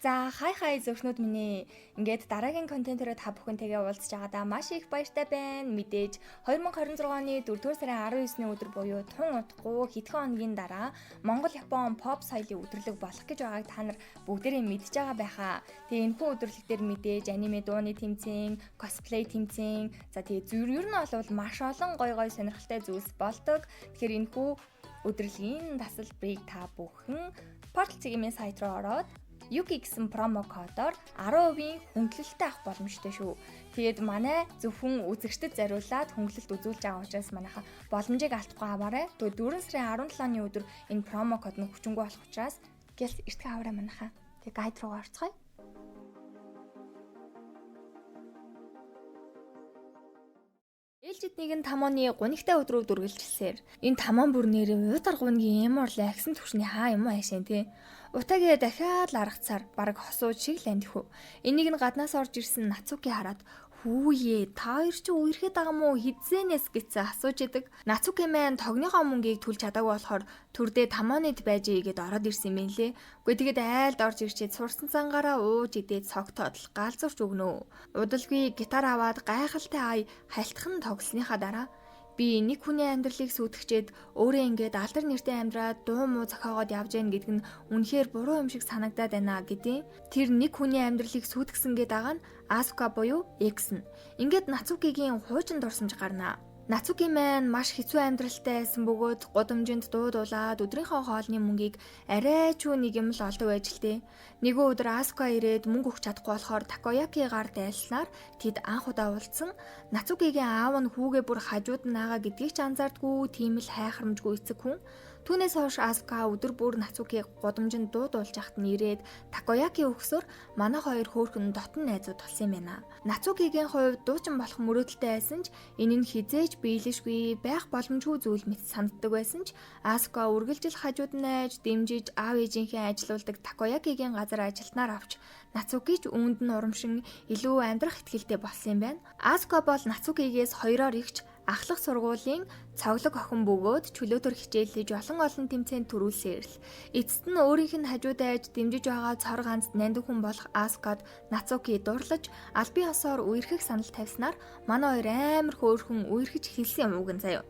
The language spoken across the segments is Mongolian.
За, хай хай, зөвхнүүд минь ээ. Ингээд дараагийн контентоор та бүхэнтэйгээ уулзж байгаадаа маш их баяртай байна. Мэдээж 2026 оны 4-р сарын 19-ний өдөр буюу тун удахгүй хэдхэн хоногийн дараа Монгол Япон pop соёлын өдөрлөг болох гэж байгааг та нар бүгдээрээ мэдж байгаа байхаа. Тэгээ энэхүү өдөрлөг дээр мэдээж аниме дууны тэмцээн, косплей тэмцээн, за тэгээ зүр ер нь бол маш олон гой гой сонирхолтой зүйлс болдог. Тэгэхээр энэхүү өдөрлөгийн тасалбарыг та бүхэн Portal цэгийн сайт руу ороод Yuki гэсэн promo кодоор 10% хөнгөлөлттэй авах боломжтой шүү. Тэгээд манай зөвхөн үзэгчдэд зориулаад хөнгөлөлт үзүүлж байгаа учраас манайха боломжийг алдахгүй аваарай. Тэгээд 4 сарын 17-ны өдөр энэ promo код нь хүчингүй болох учраас гэл эртхэн аваарай манайха. Тэгээд guide руу орцгоё. Ээлжид нэгэн Тамоны гунигтай өдрүүд үргэлжилсээр энэ Тамон бүр нэрээ уутар гунигийн ямар л агсан түвшний хаа юм аашаа тий. Утагээ дахиад л аргацаар бараг хосууд шиг л андхив. Энийг нь гаднаас орж ирсэн Нацуки хараад "Хүүе, та хоёр чи үерхэд байгаа мó хизээнээс" гэсэн асууж идэг. Нацуки маань тогныхоо мөнгийг төлж чадаагүй болохоор төрдөө Тамонид байж ийгээд ороод ирсэн юм лээ. Үгүй тэгээд айлд орж ирчээд сурсан цангаараа ууж идээд согтоод л галзуурч өгнө. Удалгүй гитар аваад гайхалтай ай халтхан тоглосныхаа дараа би нэг хүний амьдралыг сүйтгэчээд өөрөө ингээд алдар нэртэй амьдраад дуу муу зохиогоод явж гэн гэдг нь үнэхээр буруу юм шиг санагдаад байна гэдیں۔ Тэр нэг хүний амьдралыг сүйтгэсэн гээд байгаа нь Асука буюу X нь. Ингээд Нацукигийн хуучин дурсамж гарна. Нацуки маань маш хэцүү амьдралтай байсан бөгөөд гудамжинд дуудуулаад өдрийнхөө хоолны мөнгийг арай ч үгүй нэг юм л олдог байж л тээ. Нэгэн өдөр Асука ирээд мөнгө өгч чадахгүй болохоор Такояки гар дайлснаар тэд анх удаа уулзсан. Нацукигийн аав нь хүүгээ бүр хажууд нь наага гэдгийг ч анзаардгүй тийм л хайхрамжгүй эцэг хүн. Түүнээс хойш Асука өдөр бүр Нацукиг гудамжинд дуудуулж яхад нь ирээд Такояки өгсөөр манай хоёр хөөрхөн дотн найзууд болсон юм байна. Нацукигийн хувьд дуучин болох мөрөөдөлтэй байсан ч энэ нь хизээж биелэшгүй байх боломжгүй зүйл мэт санддаг байсан ч Асука үргэлжил хажууд нь айж дэмжиж аав ээжийнхээ ажилуулдаг Такоякигийн газар ажилтнаар авч Нацуки ч үүнд нь урамшин илүү амьдрах итгэлтэй болсон юм байна. Асука бол Нацукигээс хоёроор ихч ахлах сургуулийн цоглог охин бөгөөд чөлөөтөр хичээллэж олон олон тэмцээнд түрүүлсээр л. Эцэст нь өөрийнх нь хажууд айж дэмжиж байгаа цор ганц нандин хүн болох Асукад Нацуки дурлаж албан ёсоор үерхэх санал тавьснаар манай хоёр амар хөөрхөн үерхэж хэлсэн юм уган заяа.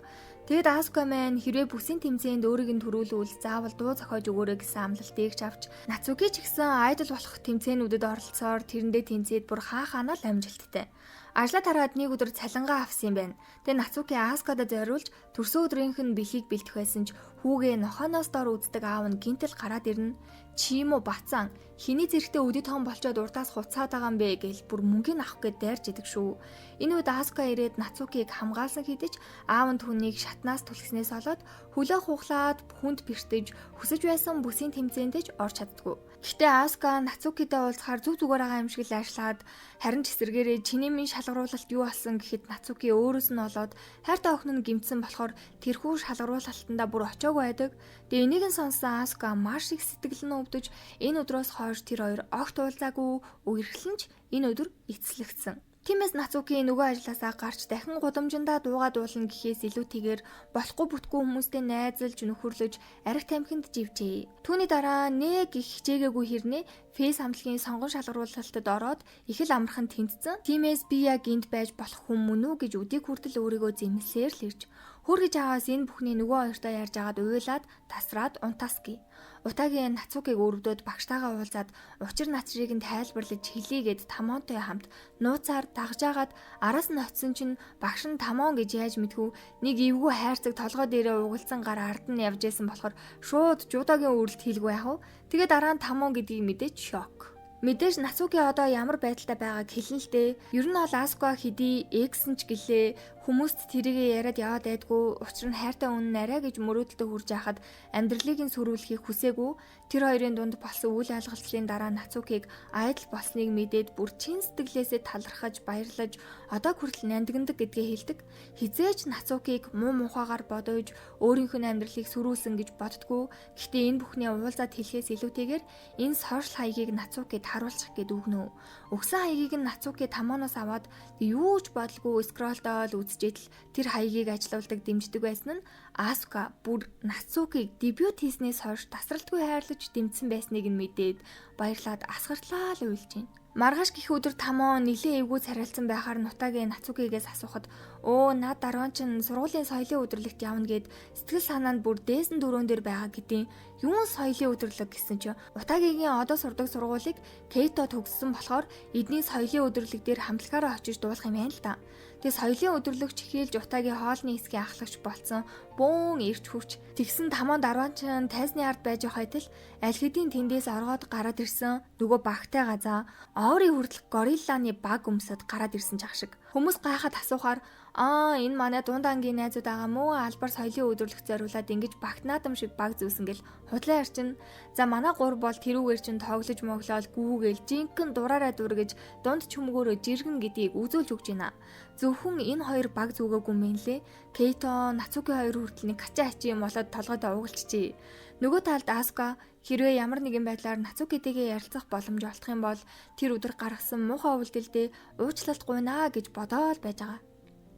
Тэгэд Асука маань хэрвээ бүсийн тэмцээнд өөрийг нь түрүүлвэл заавал дуу зохиож өгөөрэй гэсэн амлалтыг ч авч Нацуки ч гэсэн айдол болох тэмцээнүүдэд оролцсоор тэрэндээ тэнцээд бүр хаа хаанаа л амжилттай. Ажлаа тараад нэг өдөр цалингаа авсан юм байна. Тэгээ Нацуки Аскада зориулж төрсөн өдрийнх нь бэлгийг бэлтэх байсан ч хүүгээ нохоноос дор үздэг аав нь гинтэл гараад ирнэ. "Чи юм уу бацаан хиний зэрэгтээ өдөө том болчоод урдаас хуцаад байгаа юм бэ" гэл бүр мөнгийг авах гээд дайрч идэг шүү. Энэ үед Аска ирээд Нацукиг хамгаалсан хэдий ч аав нь түүнийг шатнаас түлхснээс болоод хөлөө хуглаад хүнд бэртэж хүсэж байсан бүсийн тэмцээнд ч орж чаддгүй. Гэхдээ Аска Нацукитэй уулзахаар зүг зүгээр байгаа юм шиг л аашлаад харин ч эсэргээрээ "Чиний минь шалгаруулалт юу болсон?" гэхэд Нацуки өөрөөс нь болоод хайртай охин нь гэмтсэн болохоор тэрхүү шалгаруулалтандаа бүр очоогүй байдаг. Тэгээ энийг нь сонссон Асука маш их сэтгэл нь өвдөж энэ өдрөөс хойш тэр хоёр огт уулзаагүй, үерхлэн ч энэ өдөр эцэслэгдсэн. Тиймээс Нацуки нөгөө ажлаасаа гарч дахин гудамжиндаа дуугаа дуулна гэхээс илүүтэйгээр болохгүй бүтгүй хүмүүстэй найзалж нөхөрлөж арх тамхинд живжээ. Түүний дараа нэг их хичээгээгүй хэрнээ фейс хамтлагийн сонгон шалгаруулалтад ороод их л амархан тэнцсэн. Тиймээс би яг энд байж болох хүн мөн үү гэж өдийг хүртэл өөрийгөө зэмлсээр л ирж хөргөж аваас энэ бүхний нөгөө хоёртой ярьж агаад уйлаад тасраад унтаасгүй. Утагийн Нацукиг өрөвдөөд багштайгаа уулзаад учир начрыг нь тайлбарлаж хэлийгээд Тамонтой хамт нууцаар дагж агаад араас нь очисон чинь багш нь Тамон гэж яаж мэдхүү нэг эвгүй хайрцаг толгой дээрээ угалсан гар ард нь явж исэн болохоор шууд жудогийн үрэлт хийлгүй яах вэ? Тэгээ дараа нь Тамон гэдгийг мэдээж шок. Мэдээж Нацуки одоо ямар байдалтай байгааг хэлнэ л дээ. Ер нь бол Асука хэдий экс нь ч гэлээ хүмүүст тэрийгэ яриад яваад байдгүй. Учир нь хайртай үнэн арай гэж мөрөөдөлтөд хүрж байхад амьдралыг нь сөрүүлэхийг хүсээгүй. Тэр хоёрын дунд болсон үйл ойлголцлын дараа Нацукиг айдал болсныг мэдээд бүр чин сэтгэлээсээ талархаж баярлаж одоо хүртэл нандиндаг гэдгээ хэлдэг. Хизээж Нацукиг муу мухаагаар бодож өөрийнх нь амьдралыг сөрүүлсэн гэж боддгоо. Гэхдээ энэ бүхний уулзаад хэлэхээс илүүтэйгээр энэ сошиал хаягийг Нацукид харуулчих гээд өгнө. Өгсөн хаягийг нь Нацуки Тамоноос аваад юу ч бодлого скролдоол үзэж идэл тэр хаягийг ажилуулдаг, дэмждэг байсан нь Асука бүр Нацукиг дебют хийснээс хойш тасралтгүй хайрлаж дэмжсэн байсныг нь мэдээд баярлаад асгартлаа л уйлж байна. Маргааш гих өдөр Тамоо нилээ эвгүй царайлцсан байхаар Нутагийн Нацукигээс асуухад өө над дараа чинь сургуулийн соёлын өдөрлөгт явна гэд сэтгэл санаанд бүр дээсэн дөрөөн дээр байгаа гэдیں۔ Юун соёлын өдөрлөг гэсэн чинь Утагигийн одоо сурдаг сургуулийг Кейто төгссөн болохоор эдний соёлын өдөрлөг дээр хамтлагаараа очиж дуулах юм байна л да. Тэгээ соёлын өдөрлөгч хийлж Утагийн хоолны хэсгийн ахлагч болцсон бөөн ирч хүч. Тэгсэн Тамоо дарван чинь тайзны ард байж байгаа хайтал аль хэдийн тэндээс оргоод гараад ирсэн нөгөө багтай газаа Оорын хүртэл горилланы баг өмсөд гараад ирсэн чах шиг. Хүмүүс гайхаад асуухаар аа энэ манай дунд ангийн найзууд байгаа мó албар соёлын өдөрлөх зориулаад ингэж багт наадам шиг баг зүүсэн гэл худлаа ярьчин. За манай гур бол тэрүүгээр чин тоглож моглоол гүүгээл жинхэнэ дураараа дүргэж дунд чөмгөөрөө жиргэн гэдгийг үзүүлж өгч байна. Зөвхөн энэ хоёр баг зүгээгүй юм лээ. Кейто, Нацуки хоёр хүртэл нэг кача хачи юм болоод толгойдоо угалчжээ. Нөгөө талд Асука хэрвээ ямар нэгэн байдлаар Нацукитэйгээ ярилцах боломж олдох юм бол тэр өдөр гаргасан муухай үйлдэлдээ уучлалт гуйнаа гэж бодоол байж байгаа.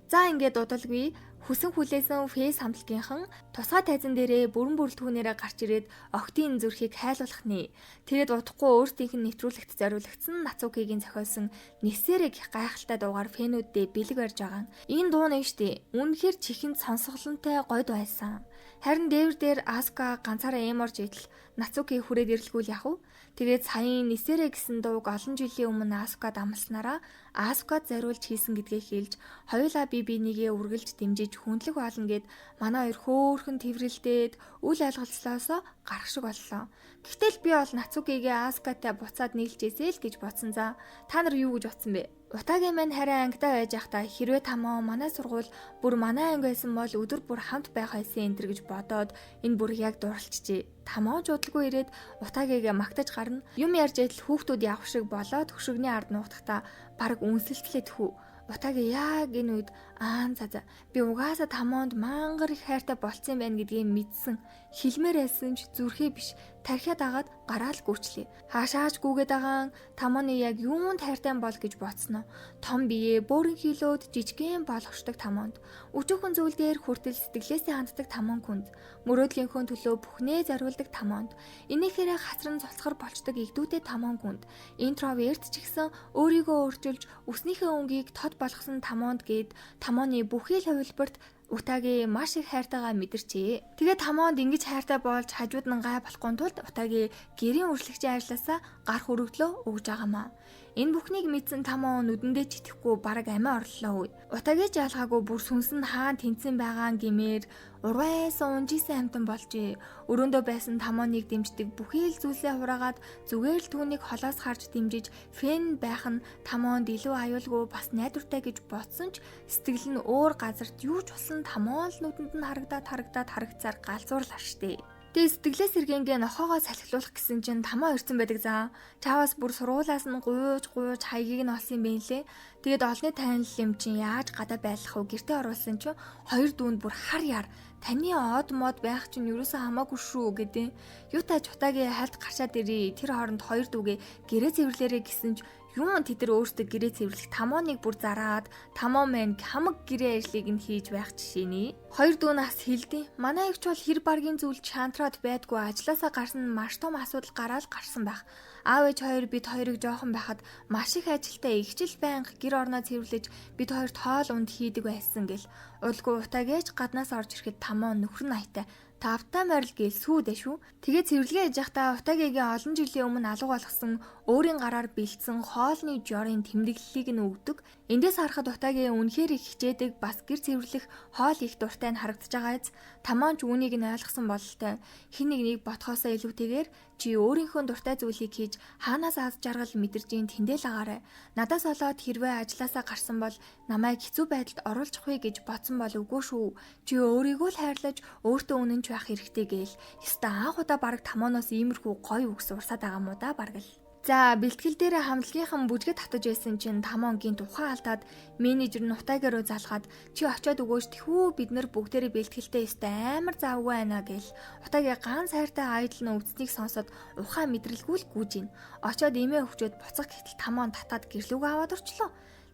За ингээд удалгүй хүсэн хүлээсэн фейс хамтлагийнхан тусгай тайзан дээрээ бүрэн бүрэлдэхүүнээрээ гарч ирээд охтын зүрхийг хайлуулах нэ. Тэгээд удахгүй өөрсдийнх нь нэвтрүүлэгт зориулагдсан Нацукигийн зохиолсон Нисэрэ гэх гайхалтай дуугаар фэнүүддээ бэлэг барьж байгаа. Энэ дуу нь штэ. Үнэхээр чихэнд сонсголонтой гойд байсан. Харин дээвэр дээр Асука ганцаараа эм орж идэл Нацуки хүрээд ирлгүй л яах вэ? Тэгээд саяын Нисэрэ гэсэн дууг олон жилийн өмнө Асукад амласнараа Асукад зориулж хийсэн гэдгээ хэлж хоёулаа би бинийгээ үргэлж дэмжиж хүндлэх болно гэд манай хоёр хөөхөн тэрвэрлдээд үл ойлголцлоосоо гарах шиг боллоо. Гэхдээ л би бол Нацукигээ Асукатай буцаад нийлжээсэй л гэж бодсон за. Та нар юу гэж бодсон бэ? Утагийн маань харин ангидаа байж байхдаа хэрвээ Тамоо манай сургууль бүр манай анги байсан бол өдөр бүр хамт байх байсан энэ төр гэж бодоод энэ бүр яг дурлалчжээ. Тамоо ч удалгүй ирээд Утагигээ магтаж гарна. Юм ярьж адил хүүхдүүд явах шиг болоод хөшөгний ард нуухдахтаа бараг үнсэлтлээ тхүү. Утаги яг энэ үед аа за за би угаасаа Тамоонд мангар их хайртай болцсон юм байна гэдгийг мэдсэн. Хэлмээр байсан ч зүрхээ биш тархиа дагаад гараал гүйчлээ. Хаашаач гүгээд байгаа Тамооны яг юунд хайртай бол гэж бодсноо. Том бие бөөрн хилөөд жижигэн болгочдог Тамоонд. Өчүүхэн зүйл дээр хүртэл сэтгэлээсээ ханддаг Тамоон хүнд. Мөрөөдлийнхөө төлөө бүхнээ зориулдаг Тамоонд. Инээхээрээ хацран цолцгор болчдөг игдүүтэй Тамоон хүнд. Интроверт ч гэсэн өөрийгөө өөрчилж үснийхээ өнгийг тод болгосон Тамоонд гээд Тамооны бүхий л хувилбарт Утаги маш их хайртайгаа мэдэрчээ. Тэгээд Тамоонд ингэж хайртай болж хажууд нь гай болохгүй тулд Утаги гэрийн үржлэгчийн ажлаасаа гарах өргөдлөө өгж байгаамаа. Энэ бүхнийг мэдсэн Тамоо нүдэндээ ч итгэхгүй бараг амиа орлоо. Утаги ч ялгаагүй бүр сүнс нь хаан тэнцэн байгаа гэмээр урвайсан унжисэн амтан болжээ. Өрөөндөө байсан Тамооныг дэмждэг бүхий л зүйлсээ хураагаад зүгээр л түүнийг холоос харж дэмжиж фэн байх нь Тамоонд илүү аюулгүй бас найдвартай гэж бодсон ч сэтгэл нь өөр газарт юу ч болсон Тамоон л нүдэнд нь харагдаад харагдаад харагцаар галзуурлаа штэ. Тэгээ сэтгэлээ сэргэнгээ нохоогоо салхилуулах гэсэн чинь Тамоо ирсэн байдаг заа. Чаавас бүр сургуулаас нь гуйж гуйж хаягийг нь олсон юм бэ лээ. Тэгээд олонны танил юм чинь яаж гадаа байлах вэ? Гэртээ оруулсан чинь хоёр дүүнд бүр хар яар таны од мод байх чинь юусоо хамаагүй шүү гэдэг. Юутай ч Утагийн хальт гарчаад ирээ. Тэр хооронд хоёр дүүгээ гэрээ цэвэрлээрэй гэсэн ч юун тэд нар өөрсдөө гэрээ цэвэрлэх Тамооныг бүр зараад Тамоо мэн хамаг гэрээ ажлыг нь хийж байх жишээний. Хоёр дүү нас хэлдیں۔ Манай эгч бол хэр баргийн зүйл чантраад байдгүй ажлаасаа гарсан нь маш том асуудал гараал гарсан байх. Аав ээж хоёр бид хоёрыг жоохон байхад маш их ажилтай эгчил байнга гэр орноо цэвэрлэж бид хоёрт хоол унд хийдэг байсан гэл. Удалгүй Утагээж гаднаас орж ирэхэд Тамоо нөхөр нь аятай тавтай морил гээл сүүдэ шүү. Тэгээ цэвэрлэгээ хийж байхдаа Утагигийн олон жилийн өмнө алга болгосон өөрийн гараар бэлдсэн хоолны жорын тэмдэглэлийг нь өгдөг. Эндээс харахад Утагийн үнэхээр их хичээдэг бас гэр цэвэрлэх хоол их дуртай нь харагдаж байгаа биз. Тамоон ч үүнийг нь ойлгосон бололтой. Хин нэг нэг ботхоосоо илүүтэйгээр чи өөрийнхөө дуртай зүйлийг хийж хаанаас аз жаргал мэдэрч ийн тэндэл агаарай. Надаас олоод хэрвээ ажилласаа гарсан бол намайг хэцүү байдалд оруулчих вэ гэж бодсон бол үгүй шүү. Чи өөрийгөө л хайрлаж өөртөө үнэнч байх хэрэгтэй гээл. Ёстой анх удаа бараг Тамооноос иймэрхүү гоё үгс урсаад байгаа мó да бараг л. За бэлтгэл дээр хамтлагийнхан бүжгэ татаж байсан чинь Тамоон гинт ухаан алдаад менежер нь Утаги руу залгаад чи очиод өгөөч тэхүү бид нар бүгдээрээ бэлтгэлтэй өстэй амар завгүй байна гэл. Утаги ганц хайртай айдал нь өвдснийг сонсоод ухаан мэдрэлгүй л гүйж ин. Очиод эмээ хөвчөөд буцах гэтэл Тамоон татаад гэрлүүгээ аваад орчлоо.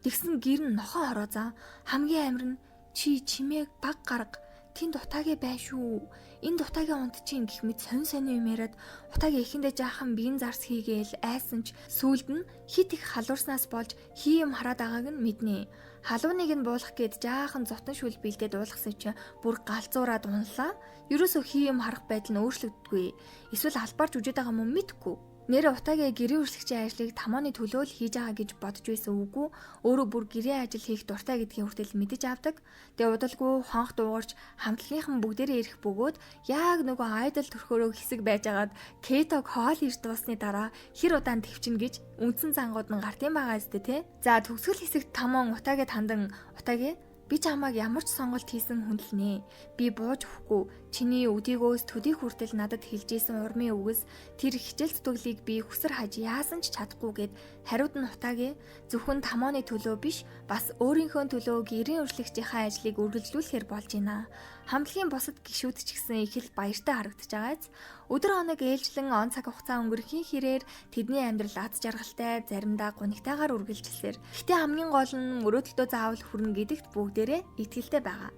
Тэгсэн гэр нь нохоо хороо заа. Хамгийн амар нь Чи чимээг баг гарга. Тэнд Утагийн бай шүү. Энд Утагийн унт чинь гэх мэт сонь сонин юм яриад Утагийн эхэндээ жаахан биеийн зарс хийгээл айсан ч сүүлд нь хит их халуурснаас болж хий юм хараад байгааг нь мэднэ. Халууныг нь буулгах гээд жаахан зутан шүл бэлдээд уулгасан чинь бүр галзуураад унлаа. Ерөөсөө хий юм харах байдал нь өөрчлөгддөггүй. Эсвэл албаарч үжээд байгаа юм мэдэхгүй. Нэр Утагийн гэрээ өршлөгчийн ажлыг Тамоны төлөө л хийж байгаа гэж бодож байсан үгүй. Өөрөө бүр гэрээ ажил хийх дуртай гэдгийг хүртэл мэдэж авдаг. Тэгээ удалгүй хонх дуугарч хамтлагийнхан бүгдээрээ ирэх бөгөөд яг нөгөө айдол төрхөөрөө хэсэг байжгаад Кейтог хоол ирж дуусны дараа хэр удаан төвчнө гэж үндсэн зангууд нь гартын байгаа зү тэ. За төгсгөл хэсэгт Тамон Утагийн хандан Утагийн би чамайг ямар ч сонголт хийсэн хүндлэнэ. Би бууж өгөхгүй. Чиний өдийгөөс төдий хүртэл надад хэлжсэн урмын үгэс тэр хичээл зүтгэлийг би хүсэр хаж яасан ч чадахгүй гэд хариуд нь Утагийн зөвхөн Тамоны төлөө биш бас өөрийнхөө төлөө гэрийн өршлөгчийнхаа ажлыг үргэлжлүүлэхээр болж байна. Хамтлагийн бусад гишүүд ч гэсэн их л баяртай харагдаж байгааз. Өдөр хоног ээлжлэн он цаг хугацаа өнгөрөхийн хэрээр тэдний амьдрал аз жаргалтай, заримдаа гунигтайгаар үргэлжилсээр. Гэхдээ хамгийн гол нь мөрөөдөлтөө заавал хүрнэ гэдэгт бүгдээрээ итгэлтэй байгаа.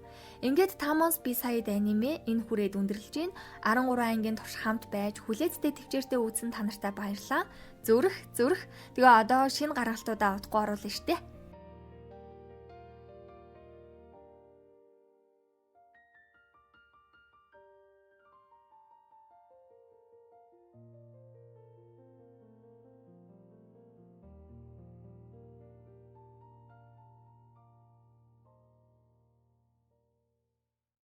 Ингээд Tamon's B-side аниме энэ хүрээд өндөрлөж байна. 13 ангийн турш хамт байж хүлээцтэй төвчээртэй үзсэн та нартай баярлалаа. Зүрх зүрх. Тэгээ одоо шинэ гаргалтуудаа удахгүй оруулна штэ.